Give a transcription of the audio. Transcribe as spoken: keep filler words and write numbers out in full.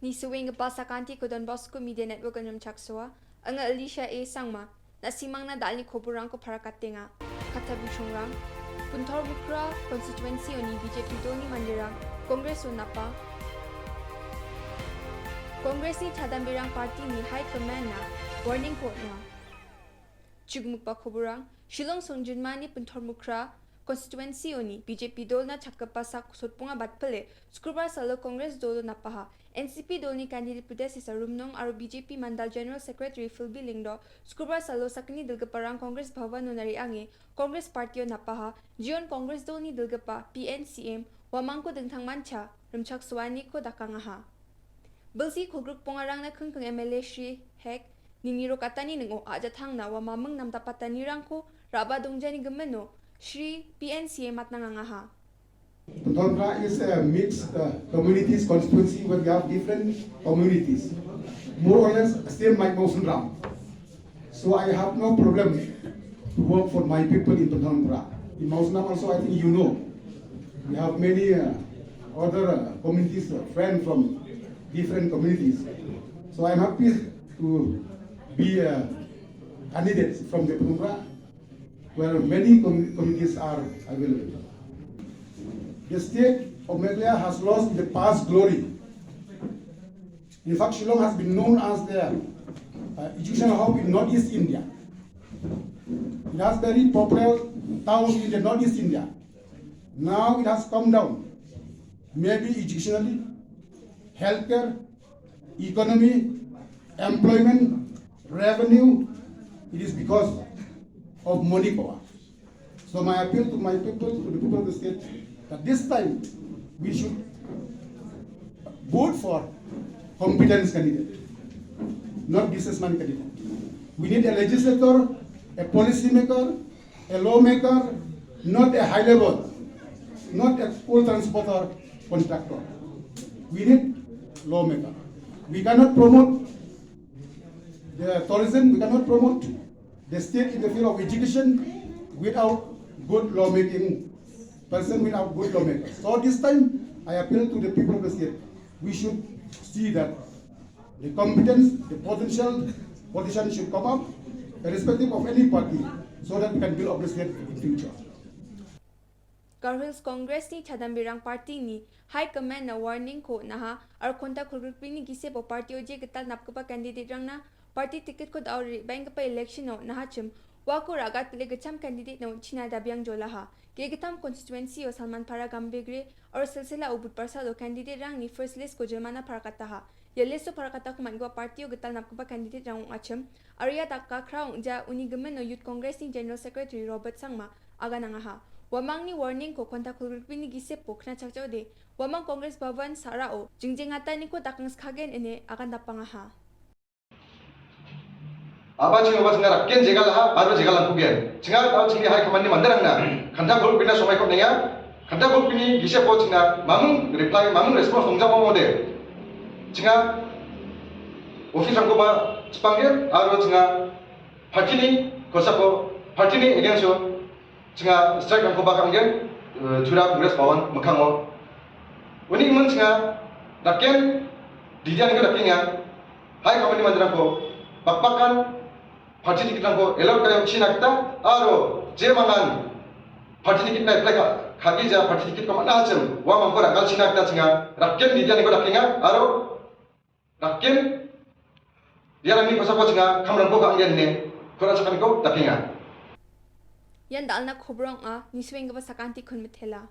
Nisuenggipa sakantiko Don Bosco Media Network-o rimchaksoa. Anga Alicia A Sangma, na·simangna da·alni koborrangko parakatenga. Katta buchongrang, Punthor Mukra constituency-oni B J P dolni manderang Congress-o napa. Congress-ni chadamberang party-ni high command-na warning-ko on·a. Chigmikba koborrang, Shillong songjinmani Punthor Mukra constituency-oni B J P dolna chakgipa sak sotbonga batpile, Sukrobar salo Congress dolo napaha. N C P dolni candidate predecessor Rumnong aro B J P Mandal General Secretary Philby Lyngdoh, Sukrobar salo sakgni dilgiparang Congress Bhavan-ona re·ange Congress party-o napaha. Jeon Congress dolni dilgipa P N C M uamangko dingtangmancha rimchaksoaniko dakangaha. Bilsi kolgrik bongarangna kingking M L A Shri Hek nini rokatani ning·o a·jatangna uamaming namdapatanirangko ra·ba dongjani gimino Shri P N C M matnangangaha. Punthor Mukra is a mixed, uh, communities constituency where we have different communities, more or less same like Mawsynram. So I have no problem to work for my people in Punthor Mukra. In Mawsynram also, I think you know, we have many, uh, other, uh, communities, uh, friends from different communities. So I'm happy to be a candidate from the Punthor Mukra, where many com-, communities are available. The state of Meghalaya has lost the past glory. In fact, Shillong has been known as the, uh, educational hub in Northeast India. It has very popular towns in the Northeast India. Now it has come down. Maybe educationally, healthcare, economy, employment, revenue, it is because of Moni Power. So my appeal to my people, to the people of the state, that this time we should vote for competence candidate, not businessman candidate. We need a legislator, a policy maker, a lawmaker, not a high level, not a coal transporter, contractor. We need lawmaker. We cannot promote the tourism, we cannot promote the state in the field of education without good lawmaking person, without good lawmakers. So this time, I appeal to the people of the state, we should see that the competence, the potential politician should come up, irrespective of any party, so that we can build up the state in future. Garo Hills Congress-ni chadamberang party-ni high command-na warning-ko on·aha, aro konta kolgrikbrini gisepo party-o je gital napgipa candidate-rangna party ticket-ko da·o re·baenggipa election-o on·ahachim, uako ra·gatpile gitcham candidate-na on·china dabiangjolaha. Ge·gittam constituency-o Salmanpara, Gambegre aro Silsila-o budbar salo candidate-rangni first list-ko jilmana parakataha. Ia list-o parakatako man·gipa party-o gital napgipa candidate-rang ong·achim, aro ia dakakra ong·ja uni gimino Youth Congress-ni General Secretary Robert Sangma aganangaha. Uamangni warning-ko konta kolgrikbini gisepo knachakjaode, uamang Congress Bhavan sa·rao jingjengataniko dakangskagen ine agandapangaha. Aba ching aba ching rakken jegal ha, baru jegal angkugian. Ching aba ching hai kamani mandir angna. Kanta group pina somai kok naya. Kanta group pini gise po ching mamung reply, mamung response tongja mo mode. Ching office angko ba chipangge, aro ching party ni kosa ko, party ni against yo. Ching strike-rangkoba ka·angen, eh, Tura Congress Bhavan mikkango. Uni gimin ching daken, didianiko dakenga, hai kamani mandirangko, bakbakan party ticket-rangko allot ka·e on·china gita, aro jemangan party ticket-na apply ka-, ka·gija party ticket-ko man·a hachim, uamangko ra·galchina gita ching daken didianiko dakenga, aro Daken, ian angni kosako chinga, kamrangko ka·angen ine, ko·na·sakaniko dakenga. Ian dal·na kobrong a, nisuenggipa sakantikon mitela.